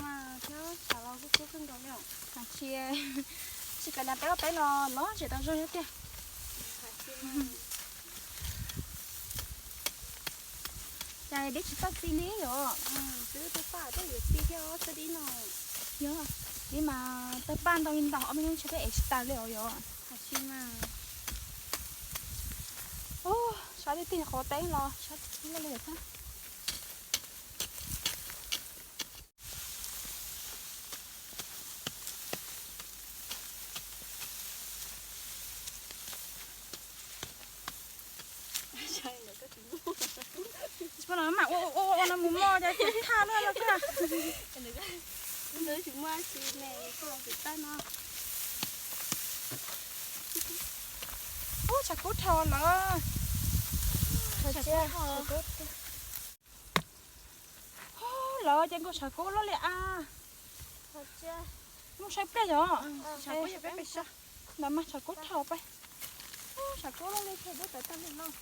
Mas thiab tshav los kuj kub kawg nkaus li. Tsis kam na peb los peb los los tseem tau zoo thiab tiag. Cas deb tsis tau txi li yom. Twb tau paj tej yuav txi thiab xwb dib no. Yog, dib mas tau paj ntau li ntau ob peb hnub ntshe peb ev tsis tas li os yom. Ub, sab tib teg qhov teb los sab loj li thiab. Tsis pom no mam ua ua ua no mus mog, cas thaj luaj li koj. Tsis muaj tsis me, koj tsis tag no. Ub, tshav kub dhau lawm. Lawv ces nkaus tshav kub loj li a. Mus saib pliag yom. Ntawd mas tshav kub dhau peb. Tshav kub loj li dhau dub tawv tag li lauj.